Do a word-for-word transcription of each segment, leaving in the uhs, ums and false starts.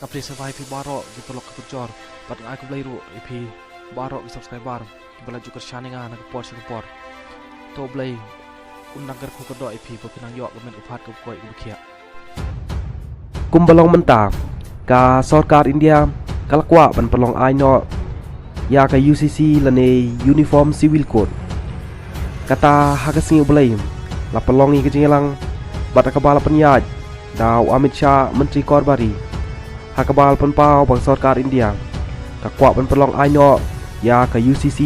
Ka phi sa bai phi baroh ki paralok ki parajor, bad nga ai khublei ruh ïa phi baroh ki subscriber kiba la ju kyrshan ïa nga na ka por sha ka por. To Blei un nang kyrkhu kyrdoh ïa phi ba phin nang ïoh ka met ka phad kaba koit kaba khiah. Kumba long mynta, ka sorkar India ka la kwah ban pynlong aiñ noh ïa ka U C C lane Uniform Civil Code. Kata ha ka sngi U Blei la pynlong ïa ka jingïalang bad ha kaba la pynïaid da u Amit Shah, Myntri Kor Bari, ha kaba la pynpaw ba ka sorkar India ka kwah ban pynlong aiñ noh ïa ka U C C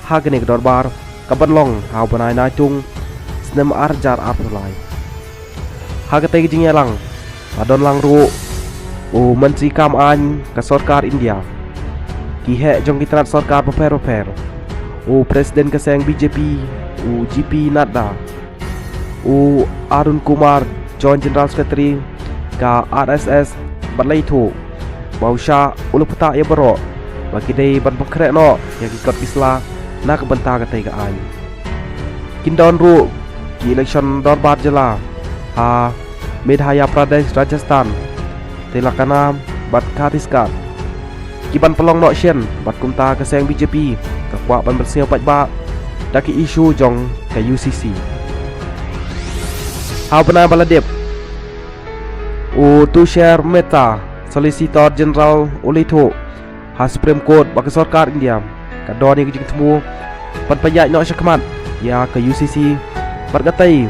ha kane ka dorbar kaban long ha u bnai Naitung snem ar hajar arphew lai. Ha katei ka jingïalang la don lang ruh u Myntri Kam Aiñ ka sorkar India, ki heh jong ki tnat sorkar bapher bapher, u President ka seng B J P, u J P Nadda, u Arun Kumar, Joint General Secretary ka R S S, bad la ïathuh ba u Shah u la pyrta ïa baroh ba ki dei ban pynkhreh noh ïa ki kot ki sla na ka bynta katei ka aiñ. Kin don ruh ki election dorbar jylla ha Madhya Pradesh, Rajasthan, Telangana bad Chhattisgarh, kiban pynlong noh shen, bad kumta ka seng B J P ka kwah ban pynsngew paidbah da ki issue jong ka U C C. Ha u bnai ba la dep, u Tushar Mehta, Solicitor General, u la ïathuh ha Supreme Court ba ka sorkar India ka don ïa ka jingthmu ban pynïaid noh shakhmat ïa ka U C C, bad katei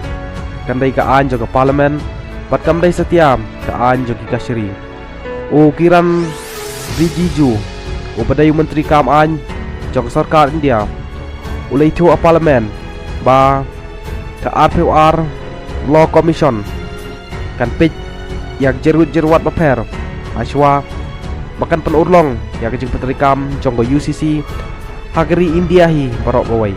kan dei ka aiñ jong ka Parliament bad kam dei satia ka aiñ jong ki kashari. U Kiren Rijiju, uba dei u Myntri Kam Aiñ jong ka sorkar India, u la ïathuh ha Parliament ba ka arphew ar Law Commission kan peit ïa ka jyrwit jyrwat bapher hashwa ba kan pynurlong ïa ka jingpyntreikam jong ka U C C ha ka ri India hi baroh kawei.